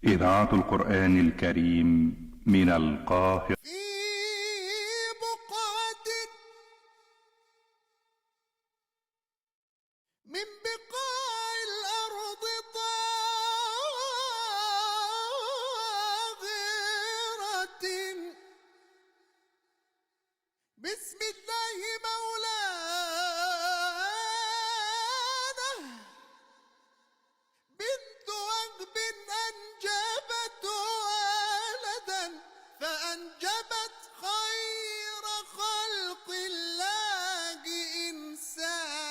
إذاعة القرآن الكريم من القاهرة. في بقعة من بقاع الأرض طاهرة، بسم الله مولانا، بنت وهب أنجبت ولدا فأنجبت خير خلق الله إنسانا.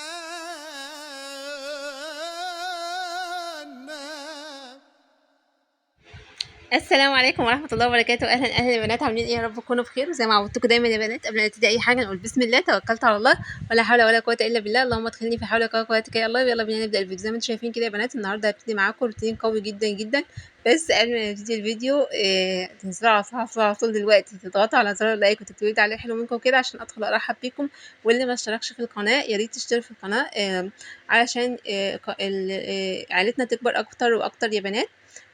السلام عليكم ورحمة الله وبركاته. اهلا اهلا يا بنات، عاملين ايه؟ يا رب تكونوا بخير. وزي ما عودتكم دايما يا بنات، قبل ما نبتدي اي حاجة نقول بسم الله، توكلت على الله، ولا حول ولا قوة الا بالله، اللهم ادخلني في حولك وقوتك يا الله. يلا بينا نبدا الفيديو. زي ما انتم شايفين كده يا بنات، النهارده هبتدي معاكم روتين قوي جدا جدا. بس قبل ما نبتدي الفيديو تنزلوا على الصفحة على طول دلوقتي، تضغطوا على زرار ال like وتكتبوا لي تعليق حلو منكم كده عشان ادخل ارحب بيكم. واللي ما اشتركش في القناة يا ريت تشترك في القناة علشان عائلتنا تكبر اكتر واكتر يا بنات.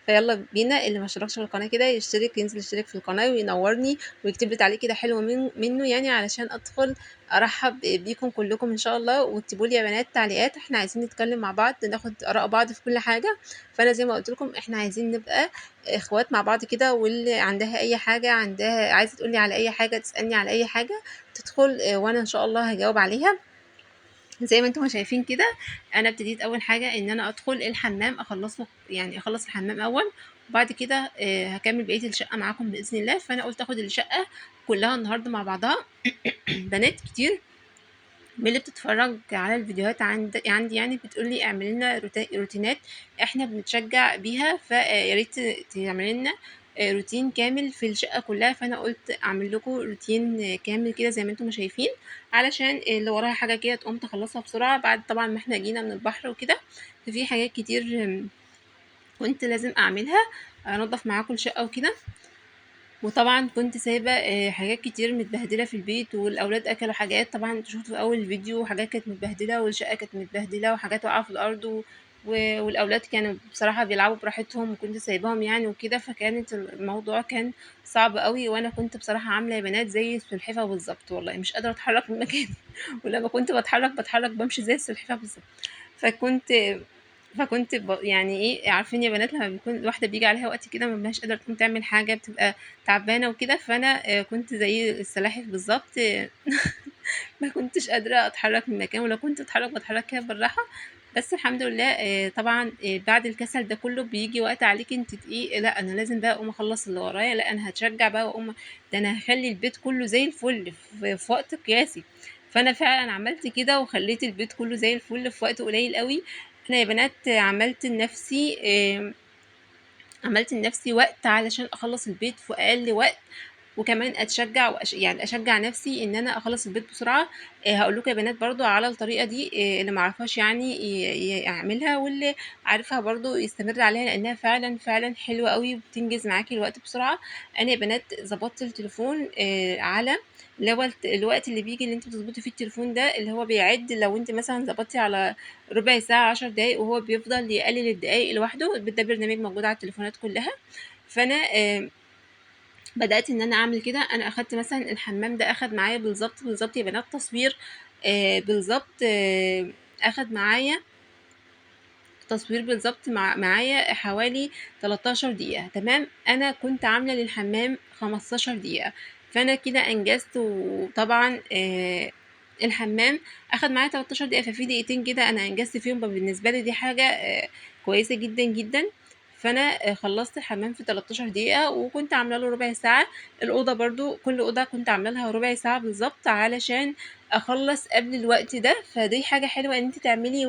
فيلا بينا، اللي ما اشتركش في القناة كده يشترك، ينزل يشترك في القناة وينورني ويكتب لي تعليق كده حلو منه يعني، علشان ادخل ارحب بيكم كلكم ان شاء الله. واكتبوا لي يا بنات تعليقات، احنا عايزين نتكلم مع بعض، ناخد اراء بعض في كل حاجة. فانا زي ما قلت لكم احنا عايزين نبقى اخوات مع بعض كده، واللي عندها اي حاجة، عندها عايزه تقول لي على اي حاجة، تسالني على اي حاجة، تدخل وانا ان شاء الله هجاوب عليها. زي ما انتم شايفين كده، انا ابتديت اول حاجة ان انا ادخل الحمام اخلصه، يعني اخلص الحمام اول، وبعد كده هكمل بقية الشقة معاكم باذن الله. فانا قلت اخد الشقة كلها النهارده مع بعضها. بنات كتير من اللي بتتفرج على الفيديوهات عندي يعني بتقول لي اعمل لنا روتينات احنا بنتشجع بيها، فيا ريت تعمل لنا روتين كامل في الشقة كلها. فانا قلت اعمل لكم روتين كامل كده زي ما انتم شايفين، علشان اللي وراها حاجة كده تقوم تخلصها بسرعة، بعد طبعا ما احنا جينا من البحر وكده. ففي حاجات كتير كنت لازم اعملها، انضف معاكم الشقة وكده. وطبعا كنت سايبه حاجات كتير متبهدله في البيت، والاولاد اكلوا حاجات، طبعا انتوا شفتوا في اول الفيديو حاجات كانت متبهدله، والشقه كانت متبهدله، وحاجات واقعه في الارض، والاولاد كانوا بصراحة بيلعبوا براحتهم، وكنت سايباهم يعني وكده. فكانت الموضوع كان صعب قوي، وانا كنت بصراحة عامله يا بنات زي السلحفه بالظبط، والله مش قادرة اتحرك من مكاني، ولما كنت بتحرك بمشي زي السلحفه بالظبط. فكنت يعني ايه، عارفين يا بنات لما بيكون الواحدة بيجي عليها وقت كده ما بقاش قادرة تقوم تعمل حاجة، بتبقى تعبانة وكده. فانا كنت زي السلاحف بالظبط، ما كنتش قادرة اتحرك من مكان، ولو كنت بتحرك كده بالراحة. بس الحمد لله، طبعا بعد الكسل ده كله بيجي وقت عليك انت ايه، لا انا لازم بقى اقوم اخلص اللي ورايا، لا انا هتشجع بقى واقوم، ده انا هخلي البيت كله زي الفل في وقت قياسي. فانا فعلا عملت كده وخليت البيت كله زي الفل في وقت قليل قوي. انا يا بنات عملت لنفسي وقت علشان اخلص البيت في اقل وقت، وكمان اتشجع يعني اشجع نفسي ان انا اخلص البيت بسرعة. هقول لكم يا بنات برضو على الطريقة دي، اللي ما عرفهاش يعني يعملها، واللي عارفها برضو يستمر عليها، لانها فعلا فعلا حلوة قوي وبتنجز معاكي الوقت بسرعة. انا يا بنات ظبطت التليفون على اللي هو الوقت اللي بيجي اللي انت بتظبطي فيه التليفون ده، اللي هو بيعد لو انت مثلا ظبطتي على ربع ساعة 10 دقايق، وهو بيفضل يقلل الدقايق لوحده. ده برنامج موجود على التليفونات كلها. فانا بدات ان انا اعمل كده. انا اخدت مثلا الحمام ده اخد معايا بالظبط بالظبط يا بنات تصوير، بالظبط، اخد معايا تصوير بالظبط معايا حوالي 13 دقيقة. تمام، انا كنت عامله للحمام 15 دقيقة، فانا كده انجزت. وطبعا الحمام اخد معايا 13 دقيقة، ففي دقيقتين كده انا انجزت فيهم. بالنسبة لي دي حاجة كويسة جدا جدا. فانا خلصت الحمام في 13 دقيقة، وكنت عامله له ربع ساعة. الاوضة برضو كل اوضة كنت عامله لها ربع ساعة بالظبط علشان اخلص قبل الوقت ده. فدي حاجة حلوة ان انت تعملي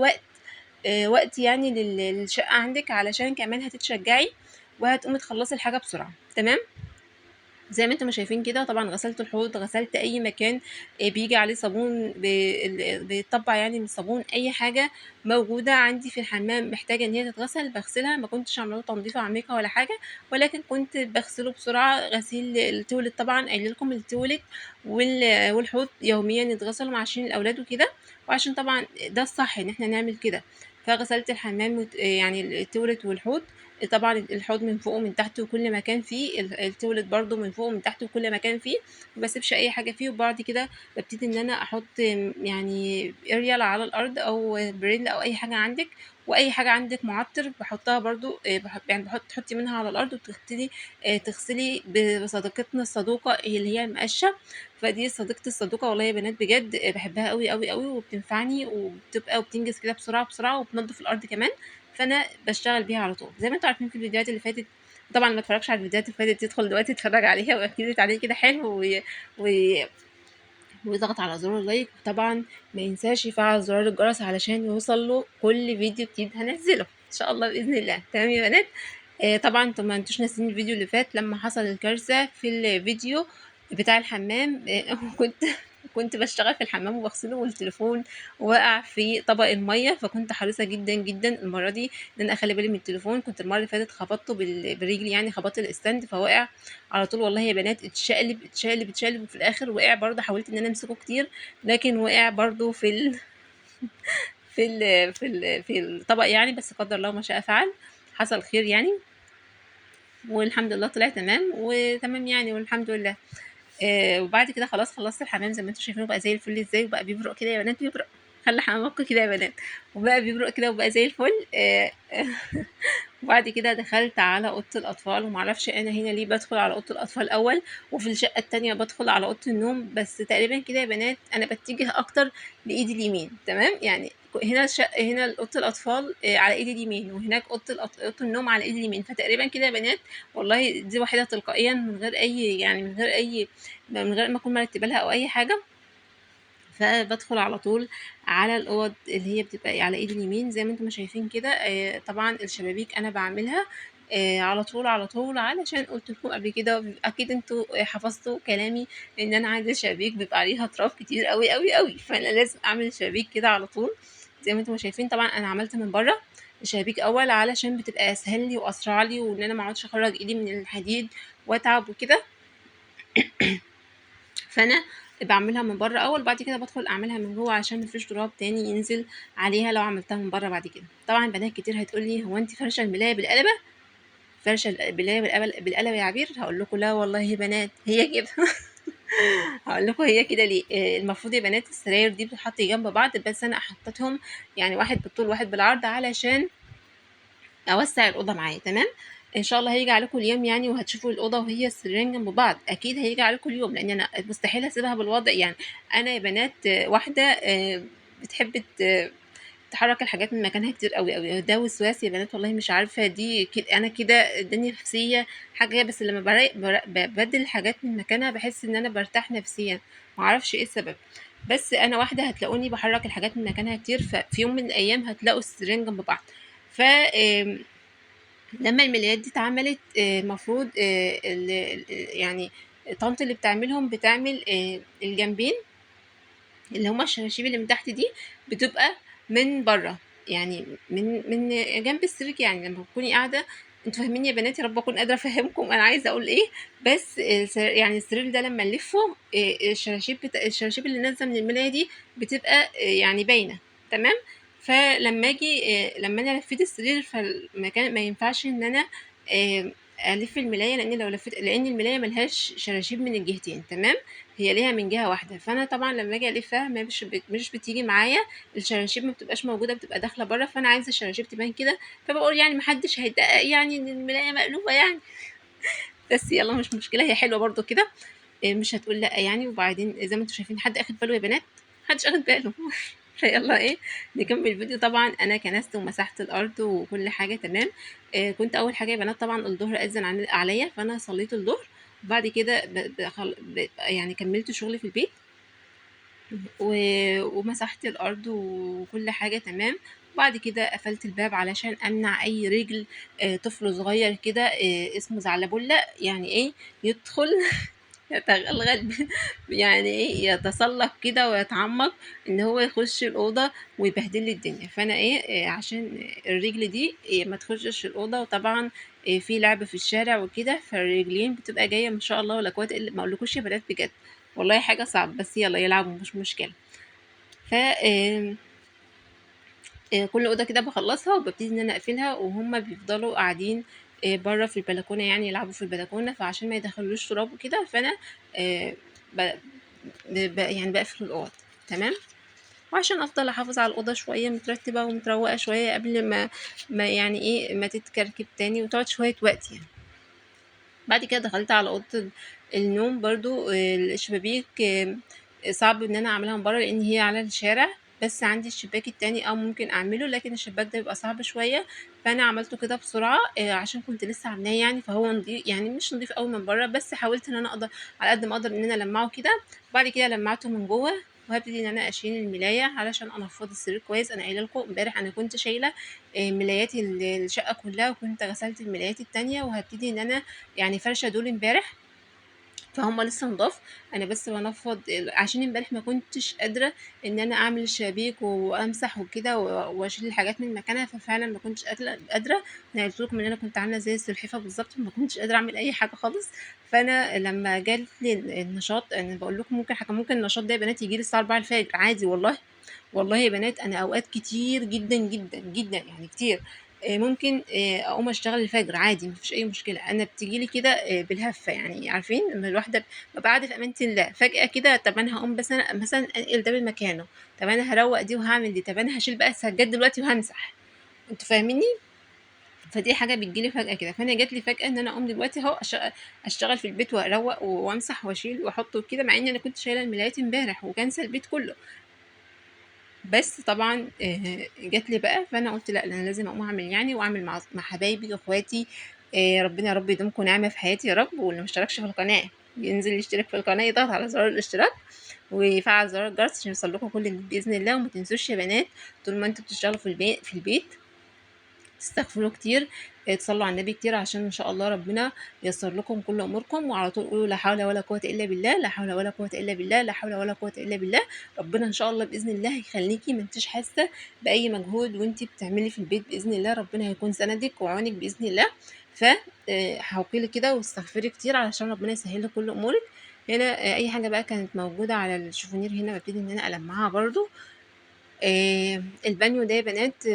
وقت يعني للشقه عندك، علشان كمان هتتشجعي وهتقومي تخلصي الحاجة بسرعة. تمام، زي ما انتم شايفين كده. طبعا غسلت الحوض، غسلت اي مكان بيجي عليه صابون، بيتطبع يعني من الصابون، اي حاجة موجودة عندي في الحمام محتاجه ان هي تتغسل بغسلها. ما كنتش عامله له تنظيفه عميقة ولا حاجة، ولكن كنت بغسله بسرعة. غسيل التواليت طبعا قايله لكم التواليت والحوض يوميا يتغسلوا عشان الاولاد وكده، وعشان طبعا ده الصح ان احنا نعمل كده. فغسلت الحمام يعني التواليت والحوض. طبعا الحوض من فوق ومن تحت وكل مكان فيه، التواليت برده من فوق ومن تحت وكل مكان فيه، ما بسيبش اي حاجة فيه. وبعد كده ببتدي ان انا احط يعني اريال على الارض او بريل او اي حاجة عندك، واي حاجة عندك معطر بحطها برده، يعني تحطي منها على الارض، وتبتدي تغسلي بصديقتنا الصدوقه اللي هي المقشه. فدي صديقتي الصدوقه والله يا بنات بجد، بحبها قوي قوي قوي، وبتنفعني وبتبقى وبتنجز كده بسرعة بسرعة، وبتنضف الارض كمان. فانا بشتغل بيها على طول زي ما انتوا عارفين في الفيديوهات اللي فاتت. طبعا ما اتفرجش على الفيديوهات اللي فاتت، يدخل دلوقتي يتفرج عليها ويكتب عليه كده حلو ويضغط على زرار ال like، وطبعا ما ينساش يفعل زرار الجرس علشان يوصل له كل فيديو جديد هنزله ان شاء الله باذن الله. تمام يا بنات. طبعا انتوا ما انتوش ناسيين الفيديو اللي فات لما حصل الكارثة في الفيديو بتاع الحمام. كنت بشتغل في الحمام وبغسله والتليفون وقع في طبق المية، فكنت حريصة جدا جدا المرة دي ان انا اخلي بالي من التليفون. كنت المرة اللي فاتت خبطته برجلي، يعني خبطت ال stand فوقع على طول. والله يا بنات اتشقلب اتشقلب اتشقلب، وفي الاخر وقع برضه. حاولت ان انا امسكه كتير لكن وقع برضه في الطبق يعني، بس قدر الله ما شاء فعل، حصل خير يعني، والحمد لله طلع تمام وتمام يعني، والحمد لله. وبعد كده خلاص خلصت الحمام زي ما انتم شايفينه بقى زي الفل ازاي، وبقى بيبرق كده يا بنات، بيبرق، خلي حمامكم كده يا بنات، وبقى بيبرق كده وبقى زي الفل. وبعد كده دخلت على اوضة الاطفال، ومعرفش انا هنا ليه بدخل على اوضة الاطفال اول، وفي الشقة التانية بدخل على اوضة النوم. بس تقريبا كده يا بنات انا بتجه اكتر لايدي اليمين، تمام يعني هنا الشقة، هنا اوضة الاطفال على ايدي اليمين، وهناك اوضة النوم على ايدي اليمين. فتقريبا كده يا بنات والله دي واحدة تلقائيا من غير اي يعني من غير اي من غير ما اكون مرتبه لها او اي حاجة. فبدخل على طول على الاوض اللي هي بتبقى على ايد اليمين زي ما انتم شايفين كده. طبعا الشبابيك انا بعملها على طول على طول، علشان قلت لكم قبل كده، اكيد انتوا حفظتوا كلامي ان انا عندي الشبابيك بيبقى عليها تراب كتير قوي قوي قوي، فانا لازم اعمل الشبابيك كده على طول زي ما انتم شايفين. طبعا انا عملت من بره الشبابيك اول علشان بتبقى اسهل لي واسرع لي، وان انا ما اقعدش اخرج ايدي من الحديد واتعب وكده. فانا بعملها من بره اول، بعد كده بدخل اعملها من جوه عشان مفيش تراب تاني ينزل عليها لو عملتها من بره بعد كده. طبعا بنات كتير هتقولي هو انت فرشه الملايه بالقلبه؟ فرشه الملايه بالقلبه يا عبير؟ هقول لكم لا والله يا بنات هي كده. هقول لكم هي كده ليه. المفروض يا بنات السراير دي بتتحط جنب بعض، بس انا حطيتهم يعني واحد بالطول واحد بالعرض علشان اوسع الاوضة معايا. تمام، ان شاء الله هيجي عليكم اليوم يعني وهتشوفوا الاوضة وهي السريرين جنب بعض، اكيد هيجي عليكم اليوم، لان انا مستحيل اسيبها بالوضع. يعني انا يا بنات واحدة بتحب تحرك الحاجات من مكانها كتير قوي قوي، ده وسواس يا بنات والله، مش عارفه دي كده، انا كده الدنيا نفسية حاجة، بس لما ببدل الحاجات من مكانها بحس ان انا برتاح نفسيا، معرفش ايه السبب. بس انا واحدة هتلاقوني بحرك الحاجات من مكانها كتير، ففي يوم من الايام هتلاقوا السريرين جنب بعض. ف لما الملايات دي اتعملت، المفروض يعني طنط اللي بتعملهم بتعمل الجنبين اللي هما الشراشيب اللي من تحت دي بتبقى من بره، يعني من جنب السرير، يعني لما تكوني قاعدة. انتوا فاهمين يا بنات؟ يا رب اكون قادرة افهمكم انا عايزه اقول ايه. بس يعني السرير ده لما نلفه، الشراشيب اللي نازله من الملايه دي بتبقى يعني باينة. تمام، فلما اجي لما انا لفيت السرير فالمكان ما ينفعش ان انا الف الملايه، لان لو لفيت، لان الملايه ملهاش شراشيب من الجهتين، تمام، هي ليها من جهة واحدة. فانا طبعا لما اجي الفها مش بتيجي معايا الشراشيب، ما بتبقاش موجودة، بتبقى داخله بره. فانا عايزه الشراشيب تبان كده، فبقول يعني محدش هيدقق يعني ان الملايه مقلوبة يعني، بس يلا مش مشكلة، هي حلوة برضو كده، مش هتقول لا يعني. وبعدين زي ما انتم شايفين حد اخد باله يا بنات؟ محدش اخد باله. فيلا ايه نكمل الفيديو. طبعا انا كنست ومسحت الارض وكل حاجة تمام. كنت اول حاجة يا بنات طبعا الظهر اذن عليا، فانا صليت الظهر، وبعد كده يعني كملت شغلي في البيت ومسحت الارض وكل حاجة تمام. وبعد كده قفلت الباب علشان امنع اي رجل طفل صغير كده اسمه زعلبولة، يعني ايه يدخل يتغلغل يعني ايه يتسلق كده ويتعمق ان هو يخش الاوضة ويبهدل لي الدنيا. فانا ايه عشان الرجل دي إيه ما تخشش الاوضة، وطبعا إيه في لعب في الشارع وكده، فالرجلين بتبقى جاية ما شاء الله ولا قوة الا، ما اقولكوش يا بنات بجد والله حاجة صعبة، بس يلا يلعبوا مش مشكلة. ف كل أوضة كده باخلّصها وبابتدي إن أنا أقفلها، وهُم بيفضلوا قاعدين برّه في البلكونة، يعني يلعبوا في البلكونة، فعشان ما يدخلوش تراب وكده فأنا ب ب يعني باقفل الأوض. تمام. وعشان أفضل أحافظ على الأوضة شوية مترتبة ومتروقة شوية قبل ما يعني إيه ما تتكركب تاني وتقعد شوية وقت يعني. بعد كده دخلت على أوضة النوم برضو، الشبابيك صعب إن أنا أعملها من بره لأن هي على الشارع، بس عندي الشباك التاني ممكن أعمله، لكن الشباك ده بيبقى صعب شوية، فأنا عملته كده بسرعة عشان كنت لسه عاملاه يعني، فهو نضيف يعني مش نضيف قوي من بره، بس حاولت إن أنا أقدر على قد ما أقدر إن أنا ألمعه كده. وبعد كده لمعته من جوه، وهبتدي إن أنا أشيل الملاية علشان أنفض السرير كويس. أنا قايلة لكم امبارح أنا كنت شايلة ملايات الشقة كلها، وكنت غسلت الملايات التانية، وهبتدي إن أنا يعني فرشة دول امبارح فهم لسه نضاف. انا بس بنفض عشان امبارح ما كنتش قادرة ان انا اعمل الشبابيك وامسح وكده واشيل الحاجات من مكانها، ففعلا ما كنتش قادرة. انا قلت لكم ان انا كنت عامله زي السلحفه بالظبط، ما كنتش قادرة اعمل اي حاجة خالص. فانا لما جات لي النشاط، انا بقول لكم ممكن حاجة، ممكن النشاط ده يا بنات يجي لي الساعة 4 الفجر عادي، والله والله يا بنات انا اوقات كتير جدا جدا جدا يعني كتير، ممكن اقوم اشتغل الفجر عادي، مفيش اي مشكلة. انا بتجيلي كده بالهفه يعني، عارفين لما الواحدة ببقى قاعدة في امانه الله فجاة كده، طب انا هقوم بس انا مثلا انقل ده من مكانه، طب انا هروق دي وهعمل دي، طب انا هشيل بقى السجاد دلوقتي وهمسح، انتوا فاهميني؟ فدي حاجة بتجيلي فجاة كده. فانا جات لي فجاة ان انا اقوم دلوقتي اهو اشتغل في البيت واروق وامسح واشيل واحط وكده، مع ان انا كنت شايله الملايات امبارح وكنسل البيت كله، بس طبعا جات لي بقى، فانا قلت لا انا لازم اقوم اعمل يعني، واعمل مع حبايبي واخواتي. ربنا يا رب يدومكم نعمه في حياتي يا رب. واللي ما اشتركش في القناة ينزل يشترك في القناة، يضغط على زرار الاشتراك ويفعل زرار الجرس عشان يوصل لكم كل جديد باذن الله. وما تنسوش يا بنات طول ما انتوا بتشتغلوا في البيت تستغفروا كتير، تصلوا على النبي كتير، عشان ان شاء الله ربنا ييسر لكم كل اموركم. وعلى طول قولوا لا حول ولا قوة الا بالله، لا حول ولا قوة الا بالله، لا حول ولا قوة الا بالله. ربنا ان شاء الله باذن الله هيخليكي ما انتش حاسه باي مجهود وانتي بتعملي في البيت باذن الله، ربنا هيكون سندك وعونك باذن الله. ف حوقيلي كده واستغفري كتير علشان ربنا يسهل لك كل امورك. هنا اي حاجة بقى كانت موجودة على الشوفونير هنا ببتدي ان انا المعها برضو. البانيو ده يا بنات،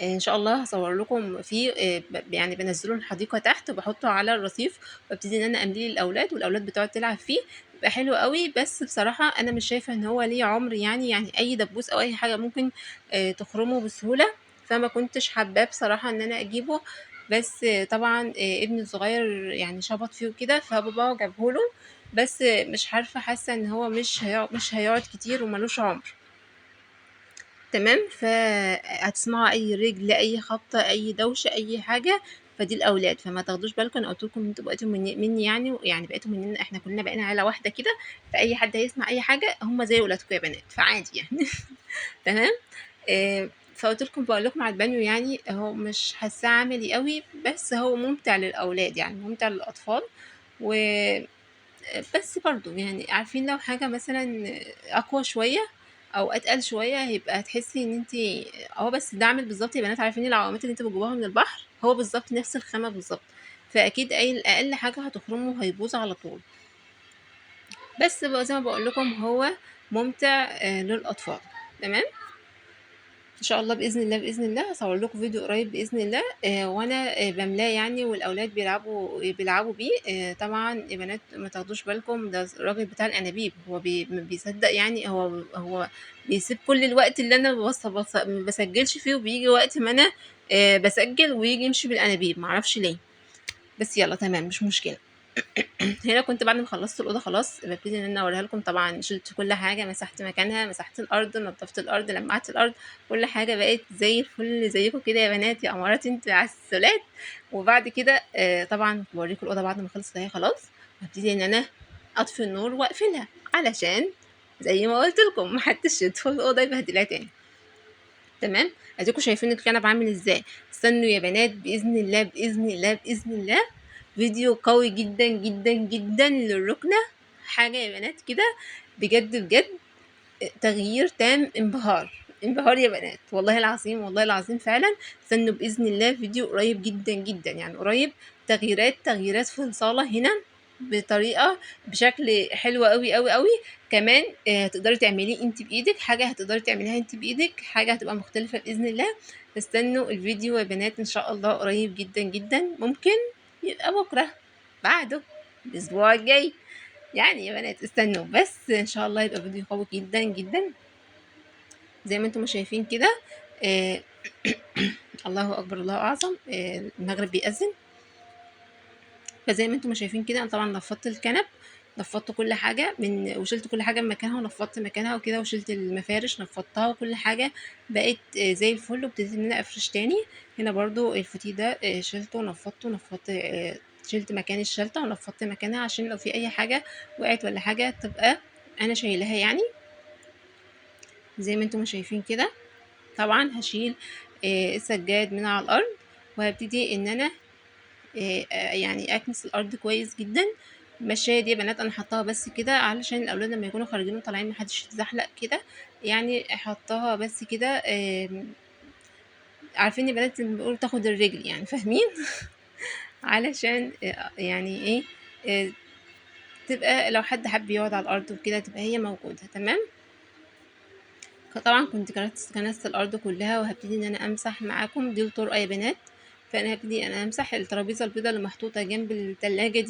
ان شاء الله هصور لكم فيه، يعني بنزله الحديقة تحت وبحطه على الرصيف، وابتدي ان انا امليه للاولاد، والاولاد بتقعد تلعب فيه، بيبقى حلو قوي. بس بصراحة انا مش شايفه ان هو ليه عمر، يعني اي دبوس او اي حاجة ممكن تخرمه بسهولة، فما كنتش حباه بصراحة ان انا اجيبه. بس طبعا ابني الصغير يعني شبط فيه وكده، فبابا جابهوله، بس مش عارفه، حاسه ان هو مش هيقعد كتير وملوش عمر. تمام. فهتسمعوا اي رجل، اي خبطه، اي دوشه، اي حاجة، فدي الاولاد، فما تاخدوش بالكم. انا قلت لكم ان انتوا بقيتوا مني يعني بقيتوا مننا، احنا كلنا بقينا عيله واحدة كده، فاي حد هيسمع اي حاجة هم زي ولادكم يا بنات، فعادي يعني. تمام. فقلت لكم بقول لكم على البانيو، يعني هو مش حاساه عملي قوي، بس هو ممتع للاولاد يعني ممتع للاطفال، و بس برضو يعني عارفين لو حاجة مثلا اقوى شوية او اتقل شوية هيبقى هتحسي ان انتي اهو. بس ده عامل بالظبط يا بنات، عارفين العوامات اللي انتوا بتجيبوها من البحر، هو بالظبط نفس الخامة بالظبط، فاكيد اي اقل حاجة هتخرمه هيبوظ على طول. بس بقى زي ما بقول لكم هو ممتع للاطفال. تمام. ان شاء الله باذن الله باذن الله هصور لكم فيديو قريب باذن الله، وانا بملاه يعني، والاولاد بيلعبوا بيه. طبعا يا بنات ما تاخدوش بالكم، ده الراجل بتاع الانابيب هو بيصدق يعني، هو بيسيب كل الوقت اللي انا ما بسجلش فيه، وبيجي وقت ما انا بسجل ويجي يمشي بالانابيب، معرفش ليه، بس يلا تمام مش مشكلة. هنا كنت بعد ما خلصت الاوضة خلاص ببتدي ان انا اوريها لكم. طبعا شلت كل حاجة، مسحت مكانها، مسحت الارض، نظفت الارض، لمعت الارض، كل حاجة بقت زي الفل زيكم كده يا بنات يا امارات انتوا عسولات. وبعد كده طبعا بوريكم الاوضة بعد ما خلصت اهي خلاص. هبتدي ان انا اطفي النور واقفلها، علشان زي ما قلت لكم محدش يدخل الاوضة يبهدلها تاني. تمام. اديكم شايفين الكنب عامل ازاي. استنوا يا بنات باذن الله باذن الله باذن الله فيديو قوي جدا جدا جدا للركنة، حاجة يا بنات كده بجد بجد تغيير تام، انبهار انبهار يا بنات والله العظيم، والله العظيم فعلا. استنوا بإذن الله فيديو قريب جدا جدا، يعني قريب، تغييرات في الصالة هنا. بطريقة بشكل حلو قوي قوي قوي. كمان هتقدري تعمليه انت بايدك، حاجة هتقدري تعمليها انت بايدك، حاجة هتبقى مختلفة باذن الله. استنوا الفيديو يا بنات ان شاء الله قريب جدا جدا، ممكن يبقى بكره، بعده، الاسبوع الجاي يعني يا بنات، استنوا بس ان شاء الله يبقى فيديو قوي جدا جدا زي ما انتم شايفين كده. الله اكبر الله اعظم. المغرب بيأذن. فزي ما انتم شايفين كده انا طبعا نفضت الكنب، نفضت كل حاجة من، وشلت كل حاجة من مكانها ونفضت مكانها وكده، وشلت المفارش نفضتها وكل حاجة بقت زي الفل. وابتديت ان انا افرش تاني. هنا برضو الفوتيه ده شلته ونفضته، نفضت، شلت مكان الشلته ونفضت مكانها عشان لو في اي حاجة وقعت ولا حاجة تبقى انا شايلها يعني زي ما انتم شايفين كده. طبعا هشيل السجاد من على الارض، وهبتدي ان انا يعني اكنس الارض كويس جدا. المشاية دي يا بنات انا حطاها بس كده علشان الاولاد لما يكونوا خارجين وطالعين محدش يتزحلق كده، يعني حطاها بس كده. عارفين يا بنات لما بيقولوا تاخد الرجل يعني، فاهمين؟ علشان يعني ايه، تبقى لو حد حب يقعد على الارض وكده تبقى هي موجودة. تمام. طبعا كنت كنست الارض كلها، وهبتدي ان انا امسح معاكم. دي الطرقه يا بنات. فانا هبتدي انا امسح الترابيزة البيضاء اللي محطوطة جنب التلاجة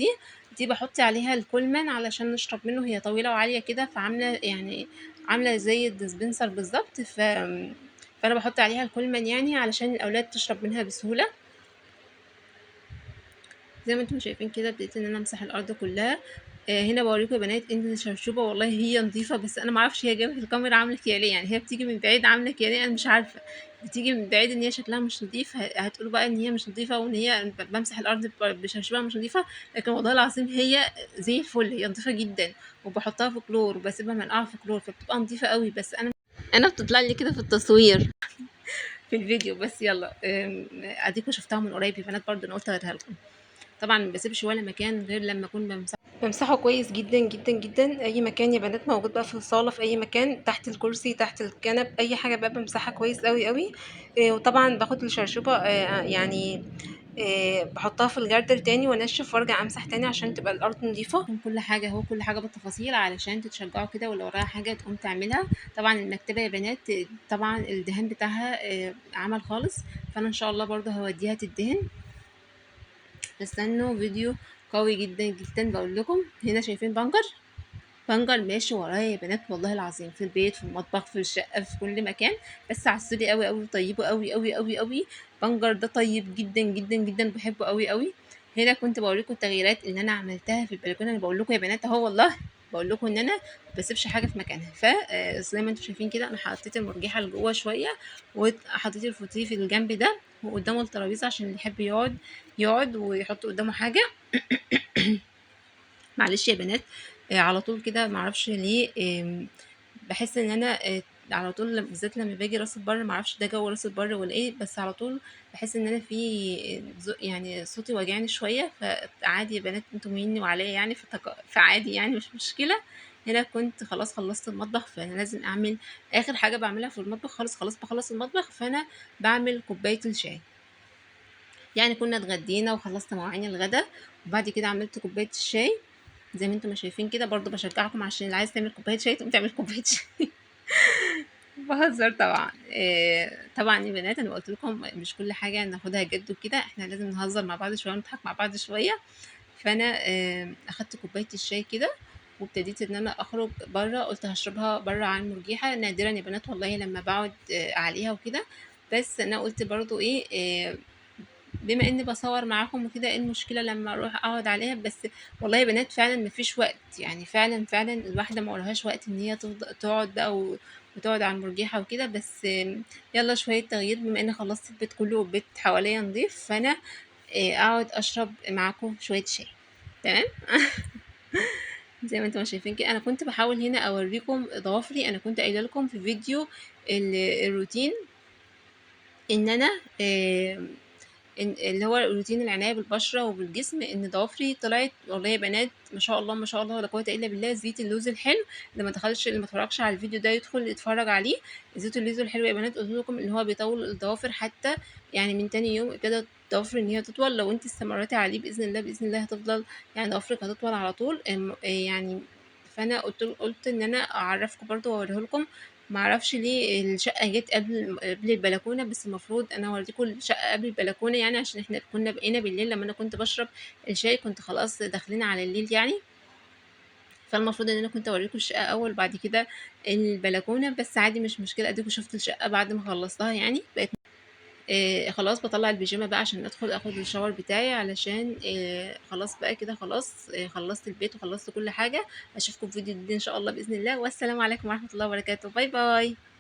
دي بحط عليها الكولمان علشان نشرب منه. هي طويلة وعاليه كده، فعامله يعني عامله زي ال dispenser بالظبط. فانا بحط عليها الكولمان يعني علشان الاولاد تشرب منها بسهولة. زي ما انتم شايفين كده ابتديت ان انا امسح الارض كلها. هنا بوريكم يا بنات ان الشرشوبه والله هي نظيفة، بس انا ما اعرفش هي جابت الكاميرا عامله كده ليه، يعني هي بتيجي من بعيد عامله كده ليه، انا مش عارفه. بتيجي من بعيد ان هي شكلها مش نظيف. هتقولوا بقى ان هي مش نظيفة وان هي بمسح الارض بشرشوبه مش نظيفة، لكن والله العظيم هي زي الفل، هي نظيفة جدا. وبحطها في كلور وبسيبها منقعه في كلور فبتبقى نظيفة قوي، بس انا بتطلع لي كده في التصوير في الفيديو بس. يلا اديكم شفتها من قريب يا بنات برضه، انا قلت اوريها لكم. طبعا ما بسيبش ولا مكان غير لما اكون بمسحه كويس جدا جدا جدا. اي مكان يا بنات موجود بقى في الصاله، في اي مكان، تحت الكرسي، تحت الكنب، اي حاجة بقى بمسحها كويس قوي قوي. وطبعا باخد الشرشوبه، يعني بحطها في الجردل تاني وانشف وارجع امسح تاني عشان تبقى الارض نظيفة. كل حاجة اهو، كل حاجة بالتفاصيل علشان تتشجعوا كده، ولو وراها حاجة تقوم تعملها. طبعا المكتبة يا بنات طبعا الدهان بتاعها عمل خالص، فانا ان شاء الله برضه هوديها تدهن. استنوا فيديو قوي جدا جدا بقول لكم. هنا شايفين بنجر، بنجر ماشي ورايا يا بنات والله العظيم، في البيت، في المطبخ، في الشقة، في كل مكان. بس عسولي قوي قوي، طيبة قوي قوي قوي قوي. بنجر ده طيب جدا جدا جدا، بحبه قوي قوي. هنا كنت بوريكم التغييرات اللي انا عملتها في البلكونه. انا بقول لكم يا بنات اهو، والله بقول لكم ان انا ما بسيبش حاجة في مكانها. ف زي ما انتم شايفين كده انا حطيت المرجحة لجوه شوية، وحطيت الفوتيه في الجنب ده، وقدامه الترابيزة عشان اللي يحب يقعد ويحط قدامه حاجة. معلش يا بنات، على طول كده معرفش ليه، بحس ان انا على طول بالذات لما باجي راس البر، معرفش ده جو راس البر ولا ايه، بس على طول بحس ان انا في يعني صوتي واجعني شوية. فعادي يا بنات، انتوا مني وعليا يعني، فعادي يعني مش مشكلة. هنا كنت خلاص خلصت المطبخ، فانا لازم اعمل اخر حاجة بعملها في المطبخ خالص. خلاص بخلص المطبخ فانا بعمل كوباية الشاي. يعني كنا اتغدينا وخلصت مواعين الغدا، وبعد كده عملت كوباية الشاي زي ما انتم ما شايفين كده. برضو بشجعكم عشان اللي عايز تعمل كوباية شاي تقوم تعمل كوباية شاي. بهزر طبعا. طبعا يا بنات انا قلت لكم مش كل حاجة ناخدها جد وكده، احنا لازم نهزر مع بعض شوية ونضحك مع بعض شوية. فانا اخدت كوباية الشاي كده وابتديت ان انا اخرج بره، قلت هشربها بره على المرجيحه. نادرا يا بنات والله لما بقعد عليها وكده، بس انا قلت برضو ايه، بما اني بصور معاكم وكده، ايه المشكلة لما اروح اقعد عليها؟ بس والله يا بنات فعلا مفيش وقت، يعني فعلا فعلا الواحدة ما وراهاش وقت ان هي تفضل تقعد بقى وتقعد على المرجيحه وكده. بس يلا شوية تغيير، بما اني خلصت البيت كله والبيت حواليا نضيف، فانا اقعد اشرب معاكم شوية شاي. تمام. زي ما انتم شايفين كده انا كنت بحاول هنا اوريكم ضوافري. انا كنت قايله لكم في فيديو الروتين ان انا اللي هو روتين العناية بالبشره وبالجسم، ان ضوافري طلعت والله يا بنات ما شاء الله ما شاء الله ولا قوة الا بالله. زيت اللوز الحلو، اللي ما دخلش اللي ما اتفرجش على الفيديو ده يدخل يتفرج عليه. زيت اللوز الحلو يا بنات قلت لكم ان هو بيطول الضوافر، حتى يعني من تاني يوم ابتدت الضوافر ان هي تطول. لو انت استمرتي عليه باذن الله باذن الله هتفضل يعني ضوافرك هتطول على طول. يعني فانا قلت ان انا اعرفكم برضو واوريه لكم. ما اعرفش ليه الشقة جت قبل البلكونه، بس المفروض انا اوريكم الشقة قبل البلكونه يعني، عشان احنا كنا بقينا بالليل لما انا كنت بشرب الشاي كنت خلاص داخلين على الليل يعني، فالمفروض ان انا كنت اوريكم الشقة اول بعد كده البلكونه، بس عادي مش مشكلة، اديكم شفت الشقة بعد ما خلصتها يعني. بقيت خلاص بطلع البيجامه بقى عشان ادخل اخد الشاور بتاعي، علشان خلاص بقى كده خلاص، خلصت البيت وخلصت كل حاجة. اشوفكم في فيديو جديد ان شاء الله باذن الله، والسلام عليكم ورحمة الله وبركاته. bye bye.